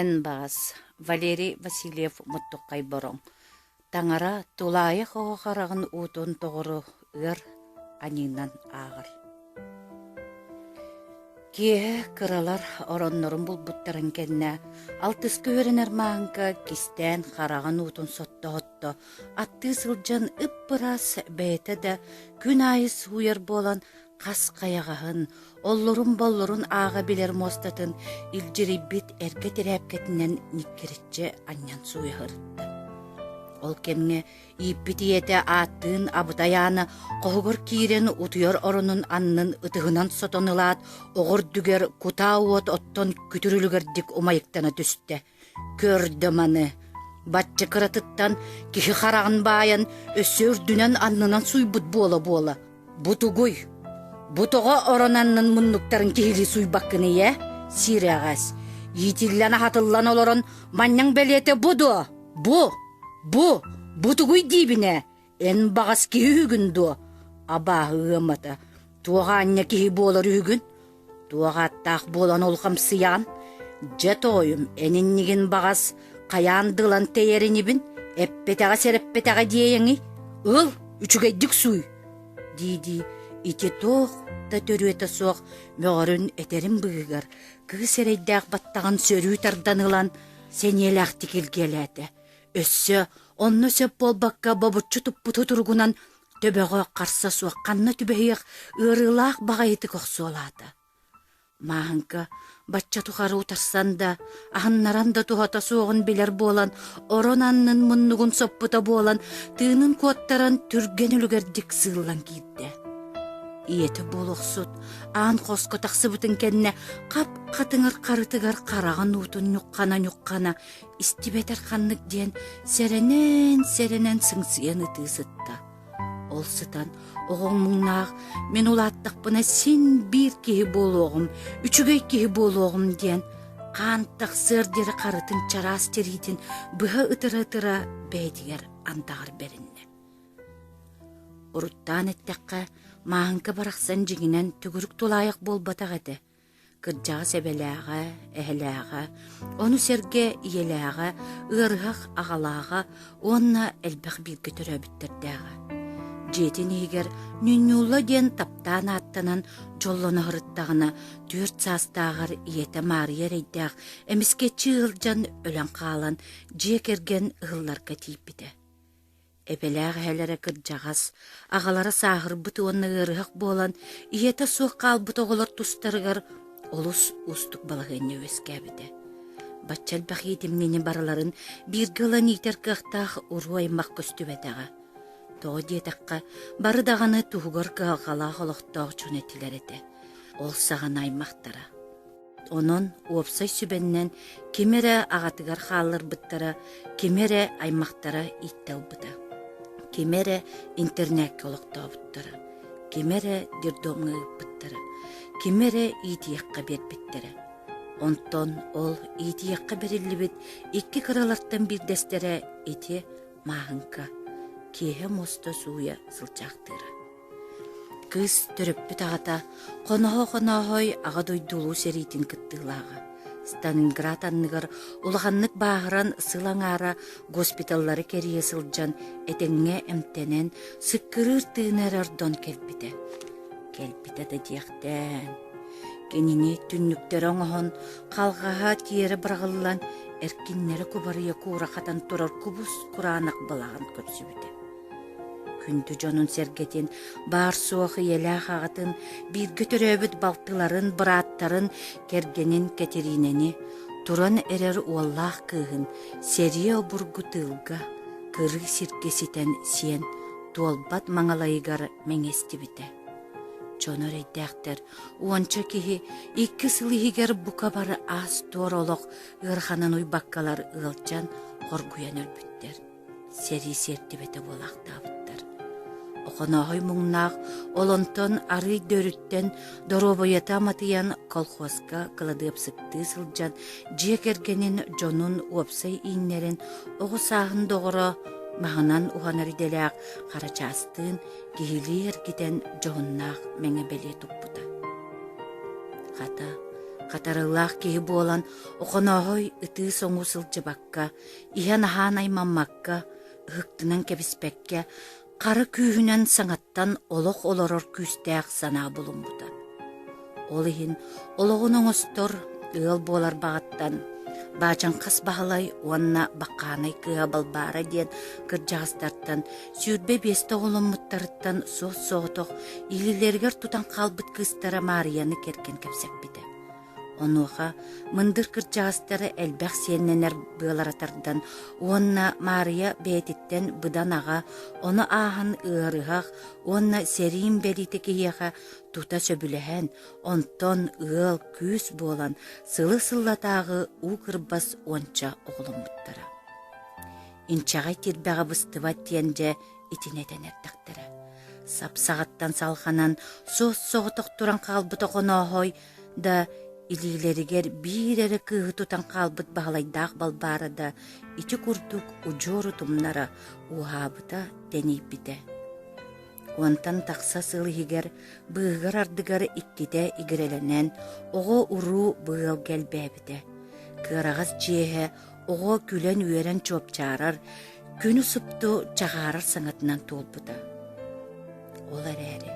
Эн баҕас, Валерий Васильев-Муттуххай Бороҥ, таҥара тулаайах оҕо хараҕын уутун тоҕору ыар аньыынан ааҕар. Киэһэ кыралар ороннорун булбуттарын кэннэ алтыска үөрэнэр Мааҥка кистээн хараҕын уутун сотто-сотто аттыы сылдьан ып-ыраас бэйэтэ да күн аайы сууйар буолан хас хайаҕаһын, оллурун-боллурун ааҕа билэр муостатын илдьирийбит эргэ тирээпкэтинэн ньиккириччи анньан сууйа сырытта. Ол кэмҥэ ииппит ийэтэ ааттыын абытай аана хоһугар киирэн утуйар оронун аннын ытыһынан сотон ылаат, оҕо үрдүгэр кутаа уот оттон күтүрүлүгэрдик умайыктана түстэ. Көрдө маны, бачча кыратыттан киһи хараҕын баайан өссө үрдүнэн аннынан суйбут буола-буола. Бу тугуй? Бу тоҕо орон аннын муннуктарын киһилии суйбаккын ийэ? Сирэҕэс. Иитиллэн-аһатыллан олорон манньаҥ бэлиэтэ бу дуо? Бу! Бу! Бу тугуй диибин ээ? Эн баҕас киһи үһүгүн дуо? Абааһы ыамата. Туох аанньа киһи буолар үһүгүн? Туох ааттаах буолан улхамсыйаҕын? Дьэ тоойум, эн иннигин баҕас хайаан дылан тэйэр инибин, эппэтэҕэ-сэрэппэтэҕэ диэйэҥий? Ыл, үчүгэйдик сууй! дии-дии ити туох да төрүөтэ суох мөҕөрүн этэрин быыһыгар кыыс эрэйдээх баттаҕын сөрүү тардан ылан сэниэлээхтик илгиэлээтэ. Өссө онно сөп буолбакка бобуччу туппут сутуругунан төбөҕө харса суох ханна түбэһиэх ыарыылаах баҕайытык охсуолаата. Мааһыҥка бачча тухары утарсан да, аһыннаран да туһата суоҕун билэр буолан, орон аннын муннугун соппута буолан, тыынын куоттаран түргэн үлүгэрдик сыыллан киирдэ. Ийэтэ буолуохсут аан хоско тахсыбытын кэннэ хап-хатыҥыр харытыгар хараҕын уутун ньуххана-ньуххана истибэтэр ханнык диэн сэрэнэн-сэрэнэн сыҥсыйан ытыы сытта. Ол сытан оҕоҥ муҥнаах мин улааттахпына син биир киһи буолуоҕум, үчүгэй киһи буолуоҕум диэн хаан тахсыар диэри харытын чараас тириитин быһа ытыра-ытыра бэйэтигэр андаҕар бэриннэ. Уруттаан эттэххэ, Мааһыҥка барахсан дьиҥинэн төгүрүк тулаайах буолбатах этэ. Кырдьаҕас эбэлээҕэ, эһэлээҕэ, ону сэргэ ийэлээҕэ, ыарыһах аҕалааҕа уонна элбэх бииргэ төрөөбүттэрдээҕэ. Дьиэтин иһигэр Ньунньуулла диэн таптаан ааттанан дьоллоно сырыттаҕына, түөрт саастааҕар ийэтэ Маарыйа эрэйдээх эмискэччи ыалдьан өлөн хаалан дьиэ кэргэн ыһылларга тиийбитэ. Эбэлээх эһэлэрэ кырдьаҕас, аҕалара сааһырбыт уонна ыарыһах буолан, ийэтэ суох хаалбыт оҕолор тустарыгар олус уустук балаһыанньа үөскээбитэ. Бачча элбэх иитимньини барыларын бииргэ ылан иитэр кыахтаах уруу аймах көстүбэтэҕэ. Тоҕо диэтэххэ, бары даҕаны туһугар кыһалҕалаах олохтоох дьон этилэр этэ. Ол саҕана аймахтара. Онон уопсай сүбэннэн ким эрэ аҕатыгар хаалларбыттара, ким эрэ аймахтара ииттэ ылбыта, ким эрэ интернеккэ олохтообуттара, ким эрэ детдомҥа ыыппыттара, ким эрэ иитиэххэ биэрбиттэрэ. Онтон ол иитиэххэ бэриллибит икки кыралартан биирдэстэрэ ити Мааһыҥка киэһэ муоста сууйа сылдьаахтыыра. Кыыс төрөппүт аҕата Хоноһо-Хонооһой Аҕа дойду Улуу сэриитин кыттыылааҕа. Сталинград анныгар улаханнык бааһыран сыл аҥаара госпиталлары кэрийэ сылдьан этэҥҥэ эмтэнэн, сыккырыыр тыына эрэ ордон кэлбитэ. Кэлбитэ да диэхтээн. Кинини түннүктэрэ оҥоһон, халҕаһа тиэрэ быраҕыллан, эркиннэрэ кубарыйа куура хатан турар кубус кураанах балаҕан көрсүбүтэ. Күндү дьонун-сэргэтин, баар-суох ийэлээх аҕатын, бииргэ төрөөбүт балтыларын, бырааттарын, кэргэнин Кэтириинэни, туран эрэр уоллаах кыыһын сэрии обургу тыылга, кырыы сиргэ ситэн сиэн туолбат маҥалайыгар мэҥэстибитэ. Дьоно эрэйдээхтэр уонча киһи икки сыл иһигэр бука бары аас-туор олох ыараханын уйбаккалар ыалдьан хоргуйан өлбүттэр. сэрии сиэртибэтэ буолаахтаабыттар. Охонооһой муҥнаах ол онтон арыый да өрүттэн доруобуйата аматыйан колхозка кыладыапсыктыы сылдьан дьиэ кэргэнин дьонун уопсай ииннэрин оҕо сааһын доҕоро маһынан уһанар идэлээх Харачаастыын киһилии эргитэн дьоһуннаах мэҥэ бэлиэ туппута. Хата, Хатарыылаах киһи буолан Охонооһой ытыы-соҥуу сылдьыбакка, иһэн-аһаан аймаммакка, ыһыктынан кэбиспэккэ, хара күүһүнэн саҥаттан олох олорор күүстээх санаа булуммута. Ол иһин олоҕун оҥостор ыал буолар баҕаттан Баачаҥхас Баһылай уонна Бакаанай кыыһа Балбаара диэн кырдьаҕастартан 25 оҕоломмуттарыттан суос-соҕотох илиилэригэр тутан хаалбыт кыыстара Маарыйаны кэргэн кэпсэппитэ. Онуоха мындыр кырдьаҕастара элбэх сиэннэнэр быалара тардан уонна Маарыйа бэйэтиттэн быдан аҕа, ону ааһан ыарыһах уонна сэриим бэлиитэ киһиэхэ тута сөбүлэһэн, онтон ыал күүс буолан сылы-сыллатааҕы уу кырбас уонча оҕоломмуттара. Инчэҕэй тирбэҕэ быстыбат диэн дьэ итини этэн эрдэхтэрэ. Сап-саҕаттан салҕанан суос-соҕотох туран хаалбыт Охонооһой да илиилэригэр биир эрэ кыыһы тутан хаалбыт Баһылайдаах Балбаара да ити курдук удьуор утумнара ууһаабыта, тэнийбитэ. Уонтан тахса сыл иһигэр быыһыгар-ардыгар иккитэ игирэлэнэн оҕо-уруу быылга элбээбитэ. Кыараҕас дьиэһэ оҕо күлэн-үөрэн чуопчаарар, күнү супту чаҕаарар саҥатынан туолбута. Ол эрээри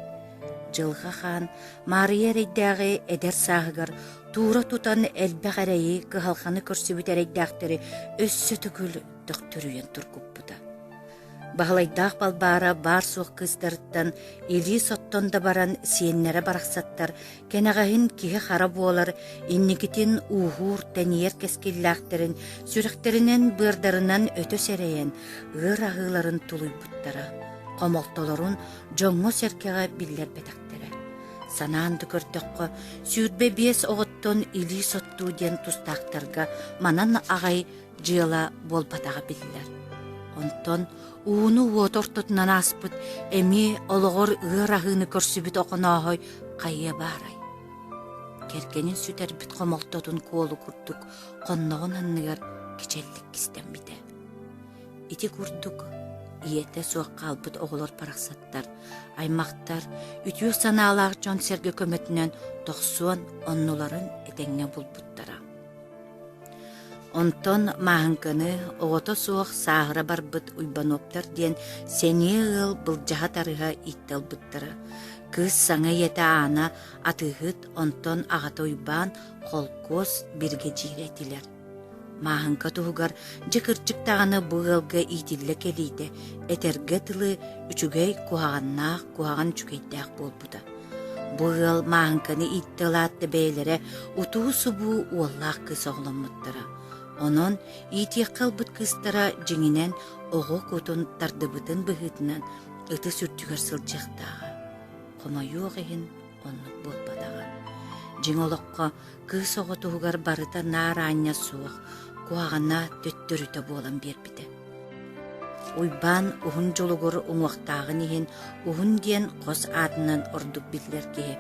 Дьылҕа Хаан Маарыйа эрэйдээҕи эдэр сааһыгар туура тутан элбэх эрэйи, кыһалҕаны көрсүбүт эрэйдээхтэри өссө төгүл төхтөрүйэн тургуппута. Баһылайдаах Балбаара баар-суох кыыстарыттан илии соттон да баран сиэннэрэ барахсаттар кэнэҕэһин киһи-хара буолар, инникитин ууһуур-тэнийэр кэскиллээхтэрин сүрэхтэринэн-быардарынан өтө сэрэйэн, ыар аһыыларын тулуйбуттара, хомолтолорун дьоҥҥо-сэргэҕэ биллэрбэтэхтэрэ. Санаан да көрдөххө, 25 оҕоттон илии соттуу диэн тустаахтарга манан аҕай дьыала буолбатаҕа биллэр. Онтон ууну-уоту ортотунан ааспыт эмиэ олоҕор ыар аһыыны көрсүбүт Охонооһой хайыа баарай? Кэргэнин сүтэрбит хомолтотун куолу курдук хонноҕун анныгар кичэллик кистэммитэ. Ити курдук ийэтэ суох хаалбыт оҕолор барахсаттар, аймахтар үтүө санаалаах дьон-сэргэ көмөтүнэн тохсуон оннуларын этэҥҥэ булбуттара. Онтон Мааһыҥканы оҕото суох сааһыра барбыт Уйбануоптар диэн сэниэ ыал былдьаһа-тарыһа ииттэ ылбыттара. Кыыс саҥа ийэтэ Аана атыыһыт, онтон аҕата Уйбаан холкуос биригэдьиирэ этилэр. Мааһыҥка туһугар дьэ кырдьык даҕаны бу ыалга иитиллэ кэлиитэ, этэргэ дылы үчүгэй куһаҕаннаах, куһаҕан үчүгэйдээх буолбута. Бу ыал Мааһыҥканы ииттэ ылаат да бэйэлэрэ утуу-субуу уоллаах кыыс оҕоломмуттара. Онон иитиэххэ ылбыт кыыстара дьиҥинэн оҕо кутун тардыбытын быһыытынан ытыс үрдүгэр сылдьыахтааҕа. Хомойуох иһин оннук буолбатаҕа. Дьиҥ олоххо кыыс оҕо туһугар барыта наар аанньа суох, куһаҕана төттөрүтэ буолан биэрбитэ. Уйбаан уһун дьулугур уҥуохтааҕын иһин Уһун диэн хос аатынан ордук биллэр киһи,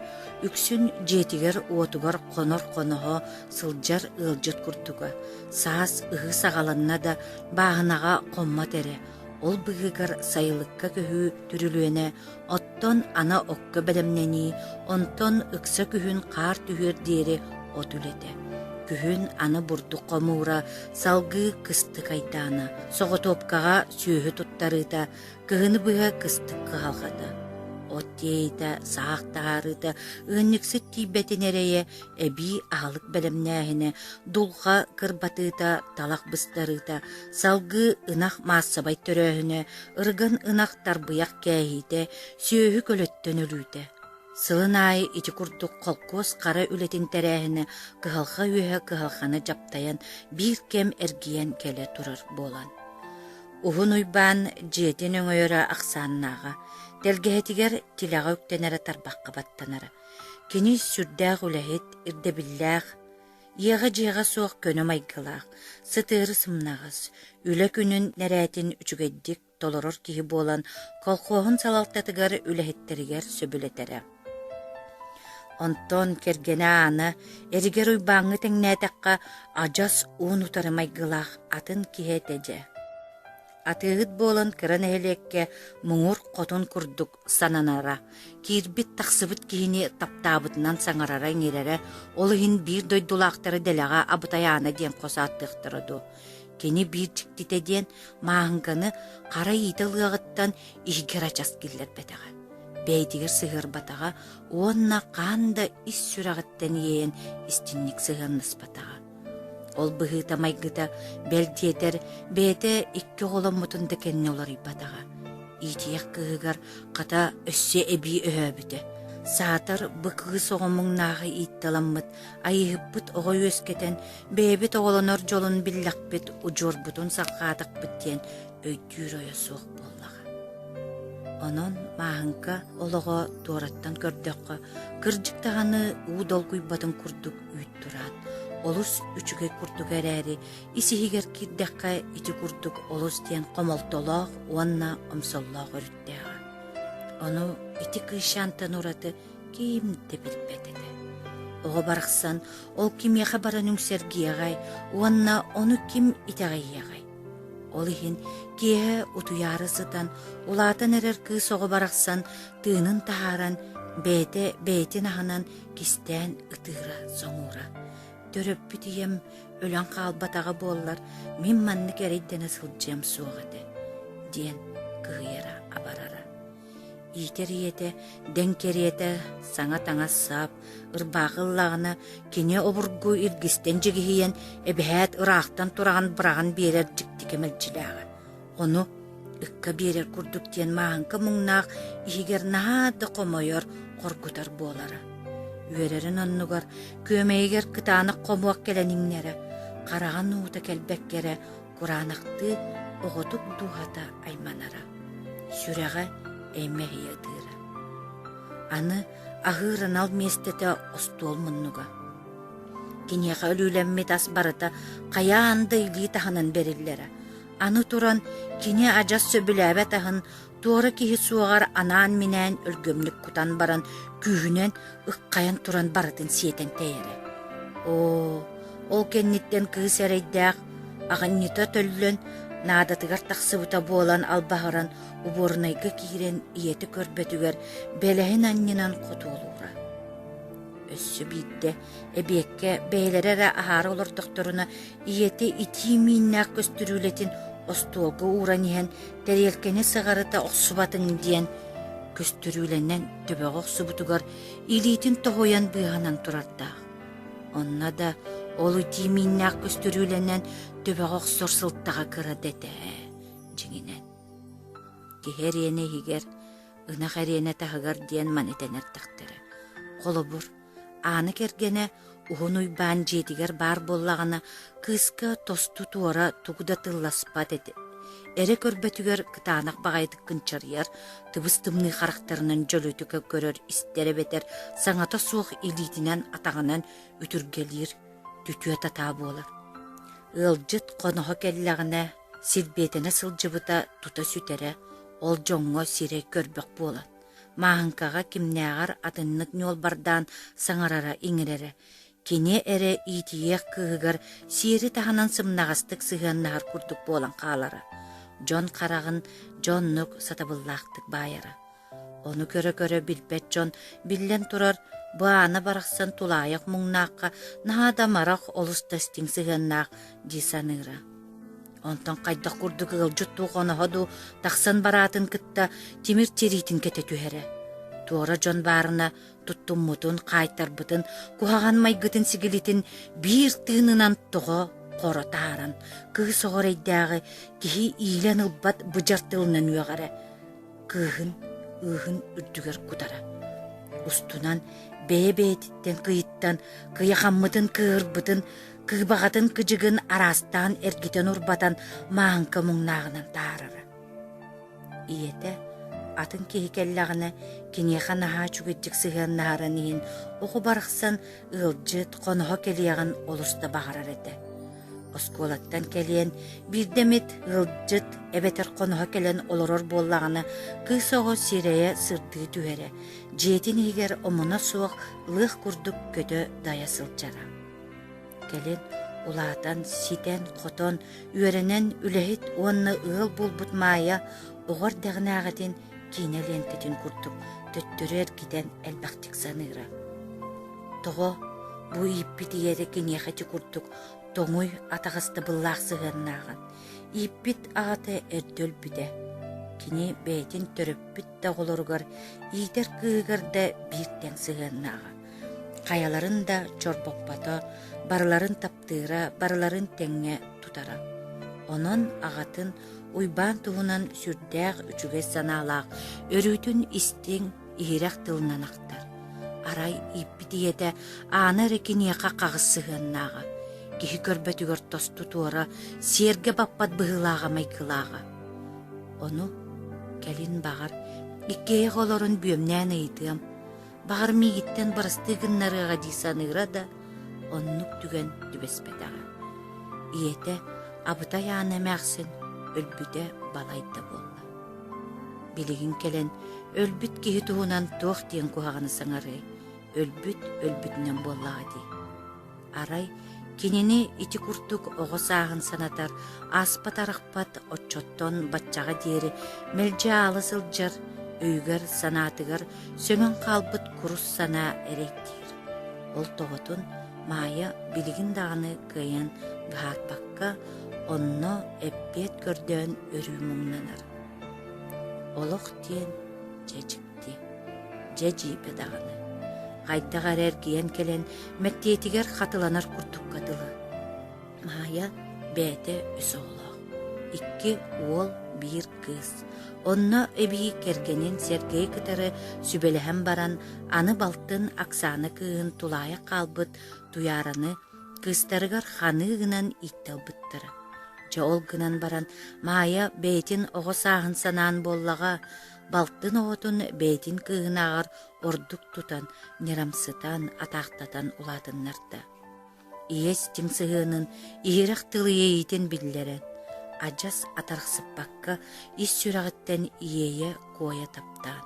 үксүн дьиэтигэр-уотугар хонор-хоноһо сылдьар ыалдьыт курдуга, саас ыһыы саҕаланна да бааһынаҕа хоммот эрэ, ол быыһыгар сайылыкка көһүү түрүлүөнэ, оттон ана окко бэлэмнэнии, онтон ыкса күһүн хаар түһүөр диэри от үлэтэ. Күһүн аны бурдук хомуура, салгыы кыстык айдаана, соҕотуопкаҕа сүөһү туттарыыта, кыһыны быһа кыстык кыһалҕата. От тиэйиитэ, саах таһаарыыта, ыанньыксыт тиийбэтин эрэйэ, эбии аһылык бэлэмнээһинэ, дулҕа кырбатыыта, талах быстарыыта, салгыы ынах маассабай төрөөһүнэ, ырыган ынах тарбыйах кээһиитэ, сүөһү көлөттөн өлүүтэ. Сылын аайы ити курдук холкуос хара үлэтин тэрээһинэ кыһалҕа үөһэ кыһалҕаны дьаптайан биир кэм эргийэн кэлэ турар буолан. Уһун Уйбаан дьиэтин өҥөйөрө ахсааннааҕа, тэлгэһэтигэр тилэҕэ үктэнэрэ тарбахха баттанара. Кини сүрдээх үлэһит, ирдэбиллээх, иэҕэ-дьиэҕэ суох көнө майгылаах, сытыары сымнаҕас, үлэ күнүн нэрээтин үчүгэйдик толорор киһи буолан колхоһун салалтатыгар үлэһиттэригэр сөбүлэтэрэ. Онтон кэргэнэ Аана эригэр Уйбааҥҥа тэҥнээтэххэ адьас уун-утары майгылаах атын киһи этэ дьэ. Атыыһыт буолан кыра нэһилиэккэ муҥур хотун курдук сананара, киирбит-тахсыбыт киһини таптаабытынан саҥарара-иҥэрэрэ, ол иһин биир дойдулаахтары дэлэҕэ Абытайаана диэн хос ааттыахтара дуо. Кини биир дьиктитэ диэн Мааһыҥканы хара иитэ ылыаҕыттан иһигэр адьас киллэрбэтэҕэ, бэйэтигэр сыһыарбатаҕа уонна хаан да ис сүрэҕиттэн иэйэн истинник сыһыаннаспатаҕа. Ол быһыыта-майгыта, бэл диэтэр, бэйэтэ икки оҕоломмутун да кэннэ уларыйбатаҕа. Иитийэх кыыһыгар хата өссө эбии өһөөбүтэ. Саатар бу кыыс оҕо муҥнааҕы иитталаммыт, айыһыппыт оҕо үөскэтэн, бэйэбит оҕолонор дьолун биллэхпит, удьуорбутун салҕаатахпыт диэн өйдүүр ойо суох буоллаҕа. Онон Мааһыҥка олоҕо туораттан көрдөххө, кырдьык даҕаны уу долгуйбатын курдук үүт тураан, олус үчүгэй курдук эрээри, ис-иһигэр киирдэххэ ити курдук олус диэн хомолтолоох уонна омсоллоох өрүттээҕэ. Ону ити кыысчаантан ураты ким да билбэт этэ. Оҕо барахсан ол кимиэхэ баран үҥсэргиэҕэй уонна ону ким итэҕэйиэҕэй? Ол иһин киэһэ утуйаары сытан, улаатан эрэр кыыс оҕо барахсан тыынын таһааран, бэйэтэ бэйэтин аһынан кистээн ытыыра-соҥуура. Төрөппүт ийэм өлөн хаалбатаҕа буоллар, мин маннык эрэйдэнэ сылдьыам суох этэ, диэн кыһыйара-абарара. Иитэр ийэтэ дэҥ кэриэтэ саҥа таҥас-сап, ырбаахы ыллаҕына, кини обургу илгистэн дьигиһийэн, эбэһээт ыраахтан тураҕын быраҕан биэрэр дьикти кэмэлдьилээҕэ. Ону ыкка биэрэр курдук диэн Мааһыҥка муҥнаах иһигэр наһаа да хомойор, хоргутар буолара. Үөрэрин оннугар күөмэйигэр кытаанах хомуок кэлэн иҥнэрэ, хараҕын уута кэлбэккэ эрэ кураанахтыы оҕотук дууһата айманара, сүрэҕэ эймэһийэ ытыыра. Аны аһыыр анал миэстэтэ остуол муннуга. Киниэхэ өлүүлэммит ас барыта хайаан да илии таһынан бэриллэрэ. Аны туран кини адьас сөбүлээбэт аһын туора киһи суоҕар анаан-минээн өлгөмнүк кутан баран күүһүнэн ыккайан туран барытын сиэтэн тэйэрэ. Оо, ол кэнниттэн кыыс эрэйдээх аҕынньыта төллөн наадатыгар тахсыбыта буолан албаһыран убуорунайга киирэн ийэтэ көрбөтүгэр бэлэһин анньынан хотуолуура. Өссө биирдэ эбиэккэ бэйэлэрэ эрэ аһаары олордохторуна ийэтэ итии мииннээх көстүрүүлэтин остуолга ууран иһэн тэриэлкэни сыҕарыта охсубатыҥ диэн көстүрүүлэнэн төбөҕө охсубутугар илиитин тоһуйан быыһанан турардаах. Онно да ол итии мииннээх көстүрүүлэнэн төбөҕө охсор сылтаҕа кыра да этэ ээ, дьиҥинэн. Киһи эриэнэ иһигэр, ынах эриэнэ таһыгар диэн маны этэн эрдэхтэрэ. Холобур, Аана кэргэнэ Уһун Уйбаан дьиэтигэр баар буоллаҕына, кыыска тосту-туора тугу да тылласпат этэ. Эрэ көрбөтүгэр кытаанах баҕайытык кынчарыйар, тыбыс-тымныы харахтарынан дьөлүтү көрөр истэр эбэтэр саҥата суох илиитинэн-атаҕынан үтүргэлиир, түтүө-татаа буолар. Ыалдьыт хоноһо кэллэҕинэ, силбиэтэнэ сылдьыбыта тута сүтэрэ, ол дьоҥҥо сирэй көрбөх буолан. Мааһыҥкаҕа кимнээҕэр атыннык ньуолбардаан саҥарара-иҥэрэрэ, кини эрэ иитийиэх кыыһыгар сиэри таһынан сымнаҕастык сыһыаннаһар курдук буолан хаалара, дьон хараҕын дьоннук сатабыллаахтык баайара. Ону көрө-көрө билбэт дьон, биллэн турар, бу Аана барахсан тулаайах муҥнаахха наһаа да амарах, олус да истиҥ сыһыаннаах дии саныыра. Онтон хайдах курдук ыалдьыт дуу, хоноһо дуу тахсан бараатын кытта тимир тириитин кэтэ түһэрэ. Туора дьон баарына туттуммутун, хаайтарбытын, куһаҕан майгытын-сигилитин биир тыынынан тоҕо хоро таһааран, кыыс оҕо эрэйдээҕи киһи иилэн ылбат быдьар тылынан үөҕэрэ. кыыһын ыыһын үрдүгэр кутара. Устунан бэйэ-бэйэтиттэн кыйыттан кыйахаммытын кыыһырбытын, кыыбаҕатын кыдьыгын араастаан эргитэн-урбатан мааҥка муҥнааҕынан таһаарара. Ийэтэ атын киһи кэллэҕинэ киниэхэ наһаа үчүгэйдик сыһыаннаһарын иһин оҕо барахсан ыалдьыт, хоноһо кэлиэҕин олус да баҕарар этэ. Оскуолаттан кэлиэн биирдэ эмит ыалдьыт эбэтэр хоноһо кэлэн олорор буоллаҕына, кыыс оҕо сирэйэ сырдыы түһэрэ, дьиэтин иһигэр омуна суох лыах курдук көтө-дайа сылдьара. Кэлин Улаатан, ситэн-хотон, үөрэнэн үлэһит уонна ыал буолбут Маайа оҕо эрдэҕинээҕитин киинэ лиэнтэтин курдук төттөрү эргитэн элбэхтик саныыра. Тоҕо бу ииппит ийэтэ киниэхэ ити курдук тоҥуй атаҕастабыллаах сыһыаннааҕын, ииппит аҕата эрдэ өлбүтэ. Кини бэйэтин төрөппүт да оҕолоругар, иитэр кыыһыгар да биир тэҥ сыһыаннааҕа. Хайаларын да чорбоппото, барыларын таптыыра, барыларын тэҥҥэ тутара. Онон аҕатын Уйбаан туһунан сүрдээх үчүгэй санаалаах, өрүүтүн истиҥ, иһирэх тылынан ахтар. Арай ииппит ийэтэ Аана эрэ киниэхэ хаҕыс сыһыаннааҕа, киһи көрбөтүгэр тосту туора, сиэргэ баппат быһыылааҕа майгылааҕа. Ону кэлин баҕар иккиэйэх олорон бүөмнээн ыйытыам, баҕар миигиттэн бырастыы гыннарыаҕа дии саныыра да, оннук түгэн түбэспэтэҕэ. Ийэтэ Абытай Аана эмээхсин өлбүтэ балайда буолла. Билигин кэлэн өлбүт киһи туһунан туох диэн куһаҕаны саҥарыай, өлбүт өлбүтүнэн буоллаҕа дии. Арай кинини ити курдук оҕо сааһын санатар ааспат-арахпат оччоттон баччаҕа диэри мэлдьи аала сылдьар, өйүгэр-санаатыгар сөҥөн хаалбыт курус санаа эрэйдиир. Ол тоҕотун Маайа билигин даҕаны кыайан быһаарбакка, онно эппиэт көрдөөн өрүү муҥнанар. Олох диэн дьэ дьикти, дьэ дьиибэ даҕаны. Хайдах эрэ эргийэн кэлэн мэктиэтигэр хатыланар курдукка дылы. Маайа бэйэтэ үс оҕолоох, икки уол, биир кыыс. Онно эбии кэргэнин Сергей кытары сүбэлэһэн баран, аны балтын Оксана кыыһын тулаайах хаалбыт Туйаараны кыыстарыгар ханыы гынан ииттэ ылбыттара. Дьэ ол гынан баран Маайа бэйэтин оҕо сааһын санаан буоллаҕа, балтын оҕотун бэйэтин кыыһынааҕар ордук тутан, ньырамсытан, атаахтатан улаатыннарда. Ийэ истиҥ сыһыанын, иһирэх тыл иэйиитин биллэрэн, адьас атарахсыппакка ис сүрэҕиттэн иэйэ-куойа таптаан,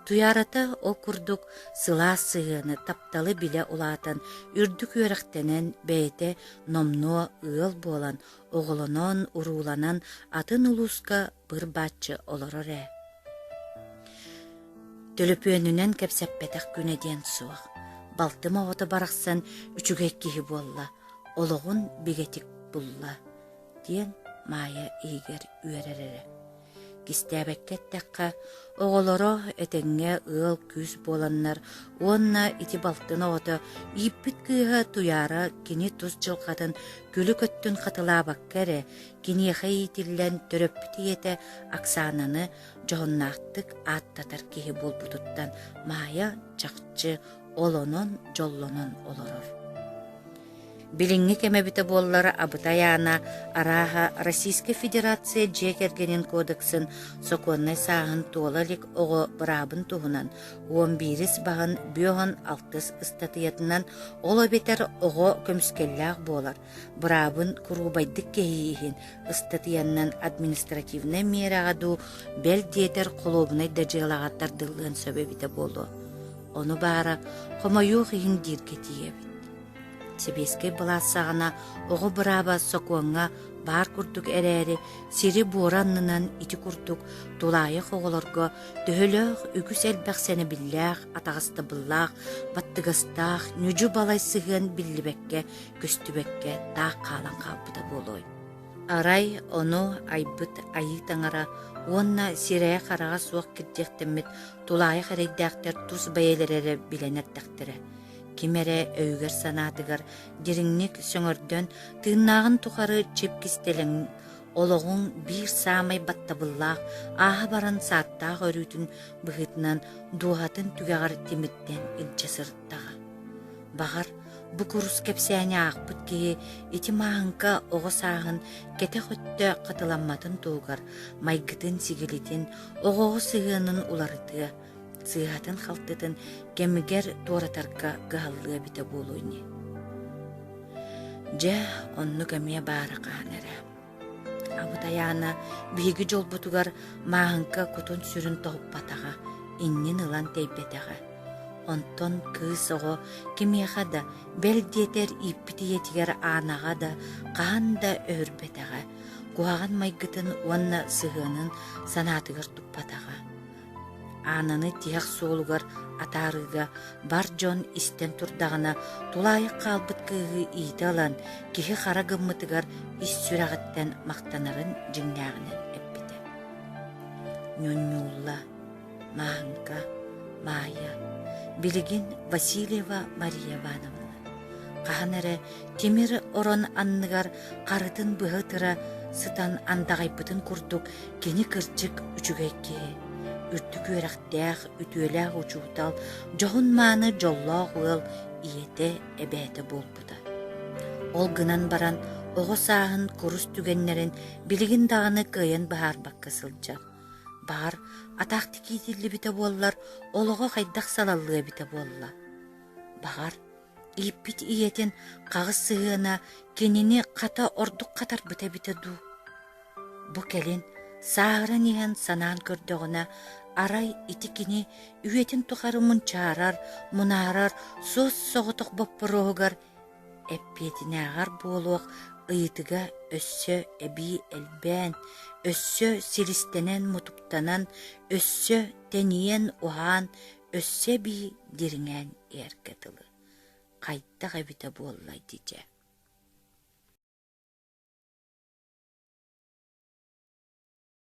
Туйаарата ол курдук сылаас сыһыаны, тапталы билэ улаатан, үрдүк үөрэхтэнэн, бэйэтэ номнуо ыал буолан, оҕолонон, урууланан атын улууска быр-бааччы олорор ээ. Төлөпүөнүнэн кэпсэппэтэх күнэ диэн суох. Балтым оҕото барахсан үчүгэй киһи буолла, олоҕун бигэтик булла диэн Маайа иһигэр үөрэр эрэ. Кистээбэккэ эттэххэ, оҕолоро этэҥҥэ ыал-күүс буоланнар уонна ити балтын оҕото ииппит кыыһа Туйаара кини тус дьылҕатын күлүк өттүн хатылаабакка эрэ киниэхэ иитиллэн төрөппүт ийэтэ Оксананы дьоһуннаахтык ааттатар киһи буолбутуттан Маайа чахчы олонон дьоллонон олорор. Билиҥҥи кэм эбитэ буоллар Абытай Аана арааһа Российскай Федерация дьиэ кэргэнин кодексын сокуоннай сааһын туола илик оҕо быраабын туһунан уон биирис баһын бүөһүн алтыс ыстатыйатынан ол эбэтэр оҕо көмүскэллээх буолар быраабын куруубайдык кэһии иһин ыстатыйаннан административнай миэрэҕэ дуу, бэл диэтэр холуобунай да дьыалаҕа тардыллыан сөп эбитэ буолуо. Ону баара, хомойуох иһин дииргэ тиийэбит. Сэбиэскэй былаас саҕана оҕо бырааба сокуоҥҥа баар курдук эрээри, сири-буору аннынан ити курдук тулаайах оҕолорго төһөлөөх үгүс элбэх сэнэбиллээх, атаҕастабыллаах, баттыгастаах, ньүдьү-балай сыһыан биллибэккэ, көстүбэккэ таах хаалан хаалбыта буолуой. Арай ону айбыт Айыы Таҥара уонна сирэйэ-хараҕа суох кирдиэхтэммит тулаайах эрэйдээхтэр тус бэйэлэрэ эрэ билэн эрдэхтэрэ. Ким эрэ өйүгэр-санаатыгар дириҥник сөҥөрдөн, тыыннааҕын тухары чип кистэлэҥ олоҕуҥ биир саамай баттабыллаах, ааһа баран сааттаах өрүүтүн быһыытынан дууһатын түгэҕэр тимирдэн илдьэ сырыттаҕа. Баҕар, бу курус кэпсээни аахпыт киһи ити мааһыҥка оҕо сааһын кэтэх өттө хатыламматын туһугар майгытын-сигилитин, оҕоҕо сыһыанын уларытыа, сыыһатын-халтытын кэмигэр туоратарга кыһаллыа эбитэ буолуо ини. Дьэ, оннук эмиэ баара хаһан эрэ. Абытайаана биһиги дьолбутугар Мааһыҥка кутун-сүрүн тоһуппатаҕа, иннин ылан тэйбэтэҕэ. Онтон кыыс оҕо кимиэхэ да, бэл диэтэр ииппит ийэтигэр Аанаҕа да хаһан да өһүрбэтэҕэ, куһаҕан майгытын уонна сыһыанын санаатыгар туппатаҕа. Аананы тиһэх суолугар атаарыыга бар дьон истэн турдаҕына тулаайах хаалбыт кыыһы иитэ ылан киһи хара гыммытыгар ис сүрэҕиттэн махтанарын дьиҥнээҕинэн эппитэ. Ньунньуулла Мааһыҥка, Маайа, билигин Васильева Мария Ивановна хаһан эрэ тимир орон анныгар харытын быһа ытыра сытан андаҕайбытын курдук кини кырдьык үчүгэй киһи, үрдүк үөрэхтээх, үтүөлээх учуутал, дьоһун-мааны дьоллоох ыал ийэтэ, эбээтэ буолбута. Ол гынан баран оҕо сааһын курус түгэннэрин билигин даҕаны кыайан быһаарбакка сылдьар. Баҕар, атаахтык иитиллибитэ буоллар, олоҕо хайдах салаллыа эбитэ буолла. Баҕар, ииппит ийэтин хаҕыс сыһыана кинини хата ордук хатарбыта эбитэ дуу. Бу кэлин сааһыран иһэн санаан көрдөҕүнэ, арай ити кини үйэтин тухары мунчаарар, мунаарар суос-соҕотох боппуруоһугар эппиэтинээҕэр буолуох ыйытыга өссө эбии элбээн, өссө силистэнэн-мутуктанан, өссө тэнийэн-уһаан, өссө эбии дириҥээн иһэргэ дылы. Хайдах эбитэ буоллай дичэ.